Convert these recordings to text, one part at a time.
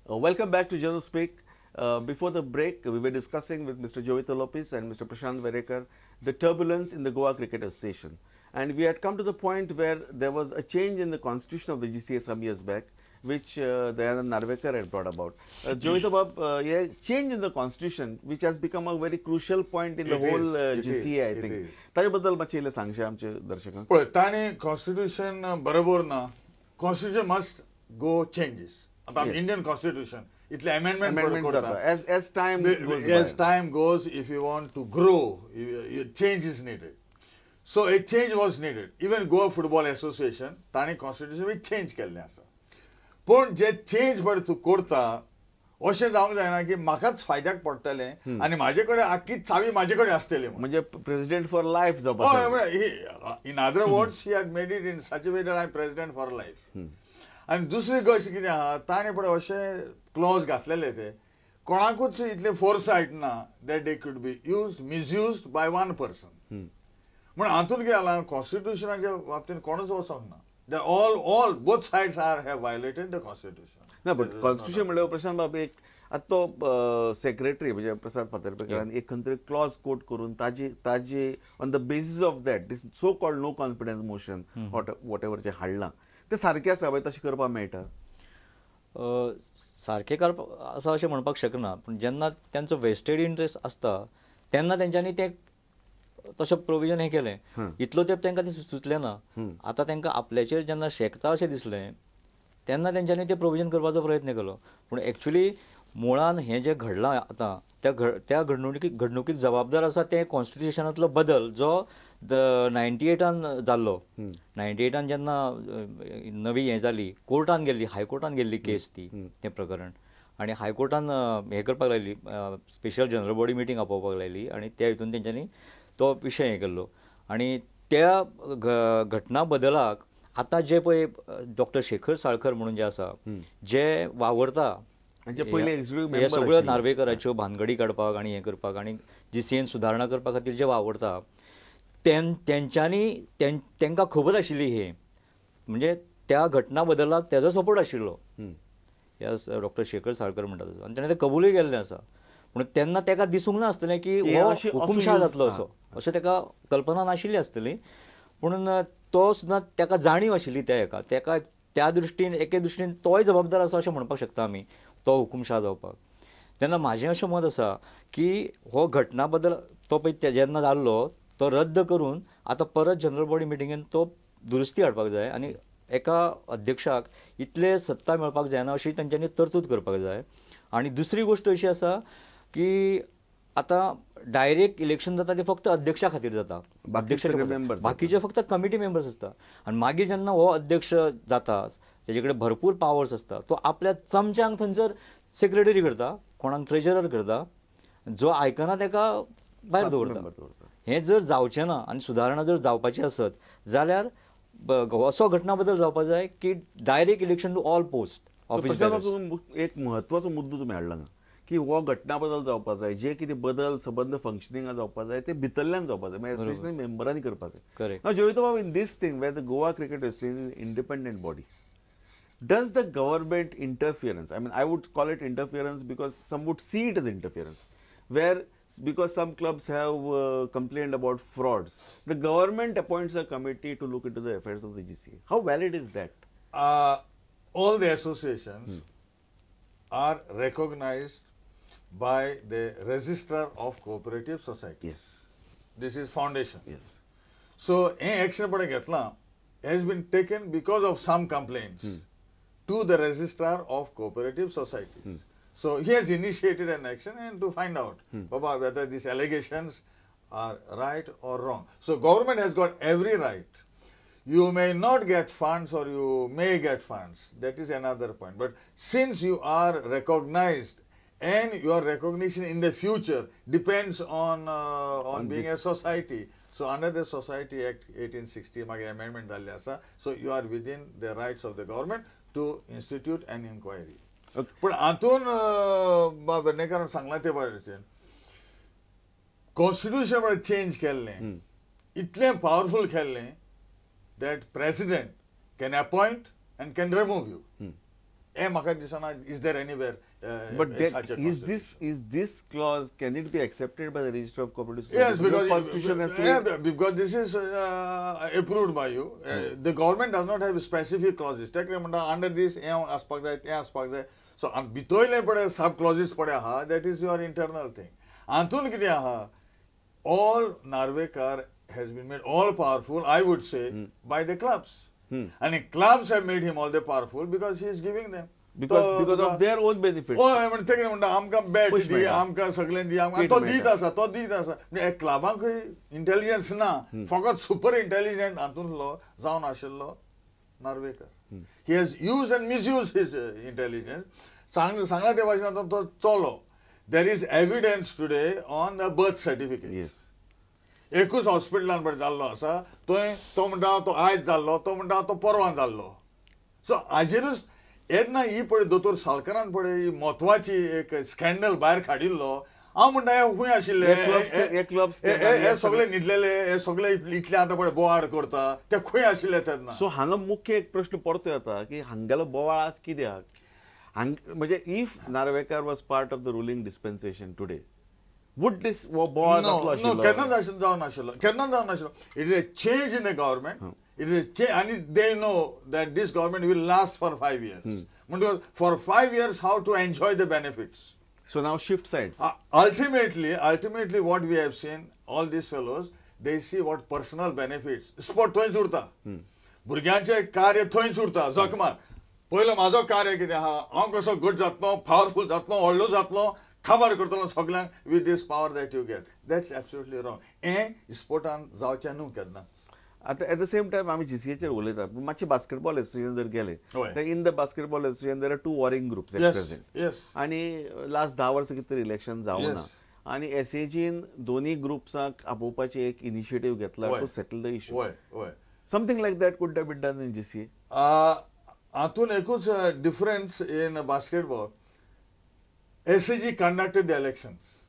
Welcome back to General Speak. Before the break, we were discussing with Mr. Jovito Lopes and Mr. Prashant Verekar the turbulence in the Goa Cricket Association. And we had come to the point where there was a change in the constitution of the GCA some years back, which Dayanand Narvekar had brought about. Jovito Bab, yeah, change in the constitution, which has become a very crucial point in the whole GCA, I think. ताजे बद्दल मातशें इल्लें सांगशें आमचे दर्शकांक. पळय, ताणें constitution बरोबर ना, constitution must go changes. आतां इंडियन कॉन्स्टिट्यूशन इतले amendment जाता as time goes, as time goes, if you want to grow, change is needed. So a change was needed. Even Goa Football Association ताणें constitution बी change केल्लें आसा. पूण जे change पळय तूं करता अशें जावंक जायना की म्हाकाच फायद्याक पडटलें आनी म्हाजे कडेन आख्खी चावी म्हाजे कडेन आसतली, म्हणजे प्रेसिडेंट फॉर लायफ जावपा. In other words, he had made it in such a way that I am president for life. आनी दुसरी गोश्ट कितें आहा, ताणें पळय अशें क्लॉज घातलेले ते कोणाकूच इतले फोर्सायट ना that they could be use misused by one person. म्हण हातूंत कितें जालां, कॉन्स्टिट्युशनाच्या बाबतींत कोणूच वचोंक ना. They all both sides are have violated the constitution. ना, बट कॉन्स्टिट्युशन म्हणल्यार प्रशांत बाब एक आतां तो सेक्रेटरी म्हणजे प्रसाद फातर्पेकरान एक खंय तरी क्लॉज कोट करून ताजे ताजे on the basis of that this so called no confidence motion whatever जें हाडलां तें सारकें आसा बाय, तशें करपाक मेळटा? सारकें करपाक आसा अशें म्हणपाक शकना, पूण जेन्ना तेंचो वेस्टेड इंट्रस्ट आसता तेन्ना तेंच्यांनी तें तशें प्रोविजन हें केलें. इतलो तेंप तांकां तें सुचलें ना. आतां तांकां आपल्याचेर जेन्ना शेकता अशें दिसलें तेन्ना तेंच्यांनी तें प्रोविजन करपाचो प्रयत्न केलो. पूण एक्चुली मुळान हें जें घडलां आतां त्या घडणुकीक जबाबदार आसा तें कॉन्स्टिट्युशनांतलो बदल जो 98 जाल्लो. 98 जेन्ना नवी हें जाली, कोर्टान गेल्ली, हायकोर्टान गेल्ली केस ती, तें प्रकरण, आनी हायकोर्टान हें करपाक लायली, स्पेशल जनरल बॉडी मिटींग आपोवपाक लायली आनी त्या हितून तेंच्यांनी तो विशय हें केल्लो. आनी त्या घटना बदलाक आतां जे पळय डॉक्टर शेखर साळकर म्हणून जे आसा, जे वावरता हे सगळ्यो नार्वेकराच्यो भानगडी काडपाक आनी हें करपाक आनी जीसीएन सुदारणा करपा खातीर जे वावरता तेंच्यांनी तेंकां खबर आशिल्ली हे, म्हणजे त्या घटना बदलाक तेजो सपोर्ट आशिल्लो ह्या डॉक्टर शेखर साळकर म्हणटा तसो, आनी तेणें तें कबूलय केल्लें आसा. पूण तेन्ना तेका दिसूंक ना आसतलें की हो हुकुमशाह जातलो असो, अशें तेका कल्पना नाशिल्ली आसतली. पूण तो सुद्दां तेका जाणीव आशिल्ली त्या हेका, तेका त्या दृश्टीन एके दृश्टीन तोय जबाबदार आसा अशें म्हणपाक शकता आमी, तो हुकुमशाह जावपाक. तेन्ना म्हाजें अशें मत आसा की हो घटना बदल तो पळय जेन्ना जाल्लो तो रद्द करून आतां परत जनरल बॉडी मिटिंगेन तो दुरुस्ती हाडपाक जाय आनी एका अध्यक्षाक इतले सत्ता मेळपाक जायना अशी तेंच्यांनी तरतूद करपाक जाय. आनी दुसरी गोश्ट अशी आसा की आतां डायरेक्ट इलेक्शन जाता तें फक्त अध्यक्षा खातीर जाता, बाकीचे फक्त कमिटी मेंबर्स आसता. आनी मागीर जेन्ना हो अध्यक्ष जाता तेजे कडेन भरपूर पावर्स आसता, तो आपल्या चमच्यांक थंयसर सेक्रेटरी करता, कोणाक ट्रेजरर करता, जो आयकना तेका भायर दवरता. हें जर जावचें ना आनी सुदारणा जर जावपाची आसत जाल्यार असो घटना बदल जावपाक जाय की direct election to all post office. एक म्हत्वाचो मुद्दो तुमी हाडला की हो घटना बदल जावपाक जाय, जे कितें बदल सबंद फंक्शनिंगा जावपाक जाय ते भितरल्यान जावपाक जाय, म्हणजे एसोसिएशन मेंबरांनी करपाक जाय. करेक्ट. नाव जोवितो बाब, in this thing where the Goa Cricket Association independent body, does the government interference, I mean I would call it interference because some would see it as interference, where because some clubs have complained about frauds, the government appoints a committee to look into the affairs of the GCA. How valid is that? All the associations are recognized by the Registrar of Cooperative Societies. Yes. This is foundation. Yes. So, action has been taken because of some complaints to the Registrar of Cooperative Societies. So, he has initiated an action and to find out Baba, whether these allegations are right or wrong. So, government has got every right. You may not get funds or you may get funds. That is another point. But since you are recognized and your recognition in the future depends on being a society. So under the Society Act 1860, mage amendment dalli asa. So you are within the rights of the government to institute an inquiry. But atun Vernekaran sangla te bhayen constitution bade change kelle, itle powerful kelle that president can appoint and can remove you. हें म्हाका दिसना is there anywhere. But is this clause, can it be accepted by the Registrar of Cooperative Societies? Yes, because constitution has to be... because this is approved by you. The government does not have specific clauses. ते कितें म्हणटा under this हें आसपाक जाय, तें आसपाक जाय. So भितरले पळय सब क्लॉजीस पळय आहा, that is your internal thing. हातून कितें आहा, all Narvekar has been made all powerful, I would say, by the clubs. And clubs have made him all the powerful because he is giving them. Because of their own benefits. हय, म्हणटा ते कितें म्हणटा, आमकां bat दी, आमकां सगळें दी, आमकां तो दीत आसा, तो दीत आसा. क्लबांकूय इंटेलिजन्स ना, फकत सुपर इंटेलिजंट हातूंतलो जावन आशिल्लो Narvekar. He has use and misuse his intelligence. सांगला ते भाशेन आतां तो चलो. There is evidence today on the birth certificate. Yes. एकूच हॉस्पिटलान पळय जाल्लो आसा, थंय तो म्हणटा तो आयज जाल्लो, तो म्हणटा तो परवां जाल्लो. सो हाजेरूच येन्ना ही पळय दोतोर साळकरान पळय ही म्हत्वाची एक स्कॅन्डल भायर काडिल्लो. हांव म्हणटा हे खंय आशिल्ले, हे सगळे न्हिदलेले, हे सगळे इतले आतां पळय बोवाळ करता, ते खंय आशिल्ले तेन्ना. सो हांगा मुख्य एक प्रश्न परतो येता की हांगेलो बोवाळ आज कित्याक? हांग म्हणजे if Narvekar was part of the ruling dispensation today, would this बोवाळ जातलो आशिल्लो? केन्नाच जावन नाशिल्लो, केन्नाच जावन नाशिल्लो. It is a change in the government. It is a change, and they know that this government will last for 5 years. म्हणटकच for 5 years how to enjoy the benefits. So now shift sides. Ultimately what we have seen, all these fellows, they see what personal benefits. Sport थंयच उरता, भुरग्यांचें कार्य थंयच उरता. जखमार पयलो म्हाजो कार्य कितें आहा, हांव कसो घट जातलो, पावरफूल जातलो, व्हडलो जातलो, खबर करतलो सगल्यांक with this power that you get. That's absolutely wrong. हें स्पोर्टान जावचें न्हू केन्नाच. आतां एट the same time आमी जीसीएचेर उलयता, पूण मातशें बास्केटबॉल एसोसिएशन जर गेले तर in the basketball association there are two warring groups at present. आनी लास्ट 10 वर्सां कितें तरी इलेक्शन जावना आनी एसएजीन दोनी ग्रुप्सांक आपोवपाचें एक इनिशिएटीव घेतला to settle the issue. Something like that could have been done in GCA. हातून एकूच difference in basketball, SAG conducted the elections.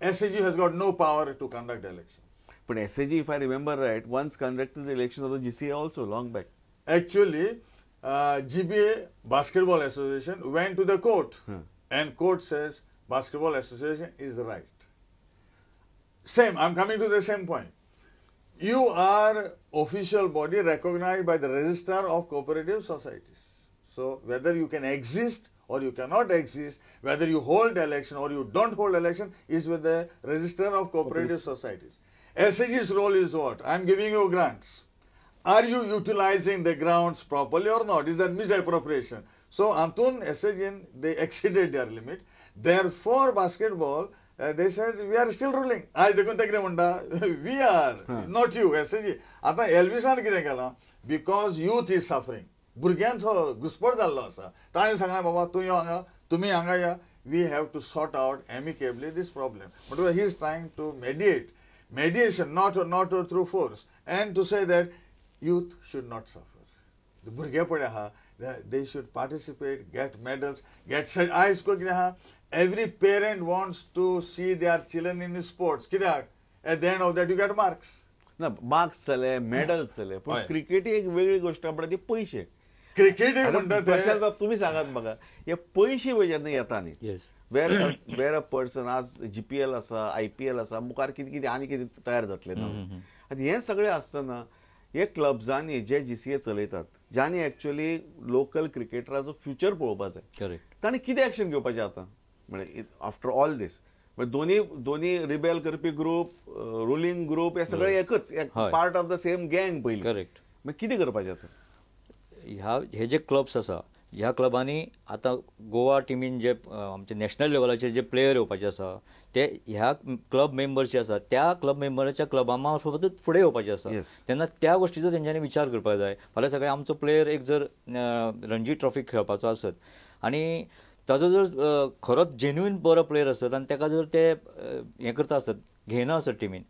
SAG has got no power to conduct elections. But SAG, if I remember right, once conducted the elections of the GCA also long back. Actually, GBA Basketball Association went to the court, and court says Basketball Association is right. Same, I'm coming to the same point. You are official body recognized by the Registrar of Cooperative Societies. So whether you can exist or you cannot exist, whether you hold election or you don't hold election is with the Registrar of Cooperative Societies. SAG's role is what? I'm giving you grants. Are you utilizing the grounds properly or not? Is that misappropriation? So Antun SAG, they exceeded their limit. Therefore, basketball, they said, we are still ruling. We are, not you, SAG. Ata Elvisan कितें केलां? Because youth is suffering. भुरग्यांचो घुस्पट जाल्लो आसा. ताणें सांगलें, बाबा तूं यो हांगा, तुमी हांगा या. We have to sort out amicably this problem. But he is trying to mediate. Mediation, not through force, and to say that youth should not suffer. The भुरगे पळय आहा, they should participate, get medals, get आयज कितें आहा, every parent wants to see their children in sports. कित्याक? At the end of that you get marks. ना, marks जाले, medals जाले, पूण क्रिकेटी एक वेगळी गोश्ट म्हणटा ती पयशे. क्रिकेटी म्हणटा प्रशांत बाब तुमी सांगात म्हाका, हे पयशे पळय जेन्ना येता न्ही, वेर अ पर्सन आज जीपीएल आसा, आयपीएल आसा, मुखार कितें कितें आनी कितें तयार जातलें ना. आनी हें सगळें आसतना हे क्लब्सांनी जे जीसीए चलयतात, ज्यांनी एक्चुअली लोकल क्रिकेटराचो फ्युचर पळोवपा जाय, तांणी कितें एक्शन घेवपाचें आतां? म्हणजे आफ्टर ऑल दीस दोनी दोनी रिबेल करपी ग्रुप, रुलींग ग्रुप, हे सगळे एकच part of the same gang पयलीं. करेक्ट. मागीर कितें करपाचें आतां? ह्या हे जे क्लब्स आसा, ह्या क्लबांनी आतां गोवा टिमीन जे आमचे नॅशनल लेवलाचेर जे प्लेयर येवपाचे आसा ते ह्या क्लब मेंबर्स जे आसा त्या क्लब मेंबराच्या क्लबा मार्फतच फुडें येवपाचे आसा. तेन्ना त्या गोश्टीचो तेंच्यांनी विचार करपाक जाय. फाल्यां सकाळीं आमचो प्लेयर एक जर रणजी ट्रॉफी खेळपाचो आसत आनी ताजो जर खरोच जेन्युइन बरो प्लेयर आसत आनी ताका जर ते हें करता आसत, घेयना आसत टिमीन,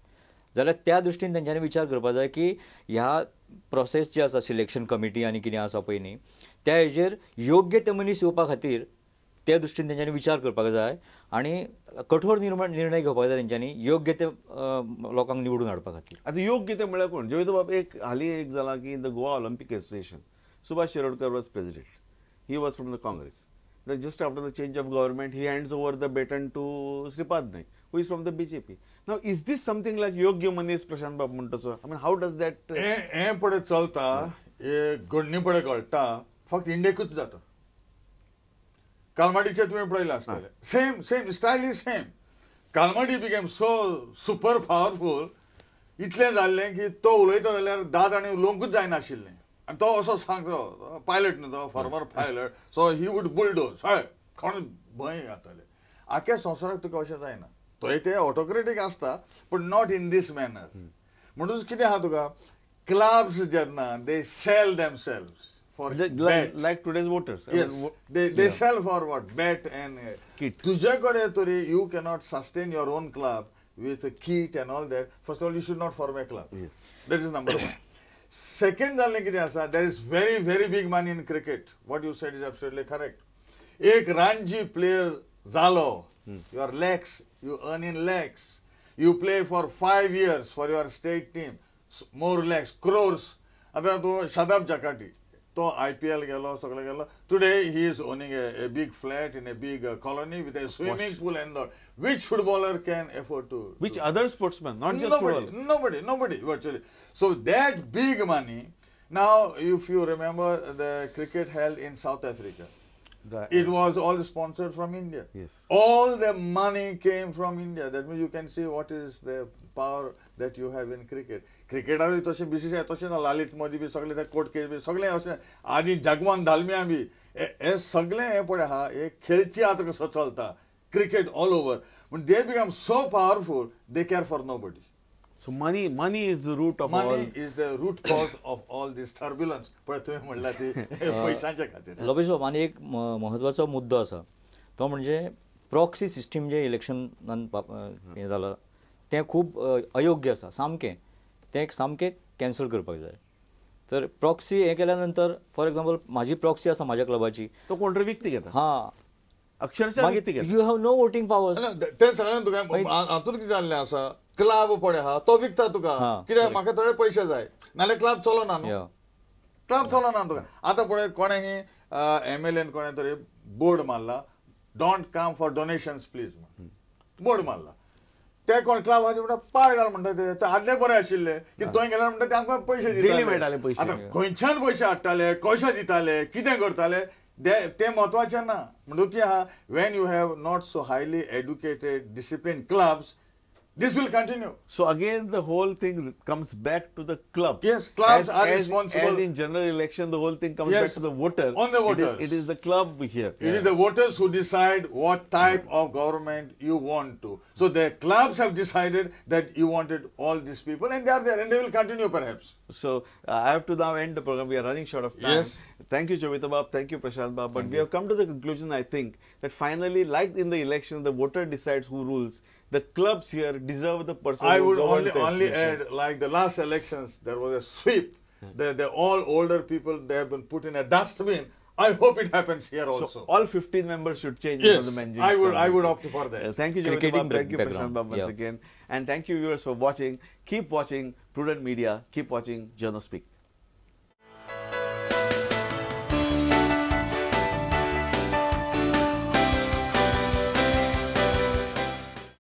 जाल्यार त्या दृश्टीन तेंच्यांनी विचार करपाक जाय की ह्या प्रोसेस जे आसा सिलेक्शन कमिटी आनी कितें आसा पळय न्ही, त्या हेजेर योग्य ते मनीस येवपा खातीर त्या दृश्टीन तेंच्यांनी विचार करपाक जाय आनी कठोर निर्णय घेवपाक जाय तेंच्यांनी योग्य ते लोकांक निवडून हाडपा खातीर. आतां योग्य ते म्हळ्यार कोण? जोवितो बाब, एक हालीं एक जालां की in the Goa Olympic Association Subhash Shirodkar was president. He was from the Congress. Then just after the change of government, he hands over the baton to Shripad Naik, who is from the BJP. Now, is this something like Yogya Manis Prashant Bab म्हणतो? I mean, how does that... हें पळय चलता, हे घडणी पळय घडटा, फक्त इंडियेकूच जाता. कालमाडीचे तुवें पळयलां आसतलें, same same style is same. Kalmadi became so super powerful, इतलें जाल्लें की तो उलयता जाल्यार 10 जाणां उलोवंकूच जायनाशिल्लें. आनी तो असो सांगतो, पायलट न्हू तो, former pilot, so he would bulldoze, हय कोण भंय घातले. आख्या संवसाराक तुका अशें जायना, थंय ते ऑटोक्रेटीक आसता, पूण not in these manner. म्हणून कितें आहा तुका क्लब्स जेन्ना they sell themselves for like today's voters, they sell for what bat and kit. तुजे कडेन तरी you cannot sustain your own club with a kit and all that. First of all, you should not form a club. Yes. That is number one. Second जालें कितें आसा, there is very very big money in cricket. What you said is absolutely correct. एक Ranji player जालो, your lakhs, you earn in lakhs. You play for 5 years for your state team, more lakhs, crores. आतां तूं शादाब जकाटी, तो IPL गेलो, सगळे गेलो. Today he is owning a big flat in a big colony with a swimming pool and all. Which footballer can afford to? Which other sportsman? Not just football. Nobody, virtually. So that big money. Now, if you remember the cricket held in South Africa, it was all sponsored from India. Yes. All the money came from India. That means you can see what is the power that you have in cricket. क्रिकेटारूय तशें BCCI तशें ना, लालित मोदी बी सगळे ते कोटके बी सगळे अशें, आदी जगवान दालमिया बी हे सगळे हें पळय आहा, हे खेळची आतां कसो चलता क्रिकेट ऑल ओवर. पूण they become so powerful, they care for nobody. So money is the root of all. Money is the root cause of all this turbulence. पळय तुवें म्हणलां ती पयशांच्या खातीर. लोपेश बाब, आनी एक म्हत्वाचो मुद्दो आसा, तो म्हणजे प्रॉक्सी सिस्टीम जे इलेक्शनान हें जालां तें खूब अयोग्य आसा सामकें, तें सामकें कॅन्सल करपाक जाय. तर प्रॉक्सी हें केल्या नंतर फॉर एग्जाम्पल म्हाजी प्रॉक्सी आसा म्हाज्या क्लबाची, तो कोण तरी विकती घेता, हां अक्षरशः विकती घेता. You have no voting powers. तें सगळें तुका हातूंत कितें जाल्लें आसा, क्लब पळय आहा तो विकता तुका, कित्याक म्हाका थोडे पयशे जाय, नाल्यार क्लब चलना न्हू, क्लब चलना तुका. आतां पळय कोणेंय MLA कोणें तरी बोर्ड मारला, don't come for donations please म्हण बोर्ड मारला. ते कोण क्लब आहा म्हणटा पाड घाल म्हणटा, ते आदले बरे आशिल्ले की थंय गेल्यार म्हणटा ते आमकां पयशे दिताले, आतां खंयच्यान पयशे हाडटाले, कशे दिताले, कितें करताले ते म्हत्वाचें ना. म्हणटकच कितें आहा, when you have not so highly educated discipline clubs, this will continue. So again, the whole thing comes back to the club. Yes, clubs are responsible. As in general election, the whole thing comes back to the voter. On the voters. It is the club here. It is the voters who decide what type of government you want to. So the clubs have decided that you wanted all these people, and they are there, and they will continue perhaps. So I have to now end the program. We are running short of time. Yes. Thank you, Jovito Bab. Thank you, Prashant Bab. But we have come to the conclusion, I think, that finally, like in the election, the voter decides who rules. The clubs here deserve the person. I would only add, like the last elections, there was a sweep. The all older people, they have been put in a dustbin. I hope it happens here also. So all 15 members should change. Yes, the managing I would opt for that. Thank you, Jovito Bab. Thank you, Prashant Bab, once again. And thank you, viewers, for watching. Keep watching Prudent Media. Keep watching Jono Speak.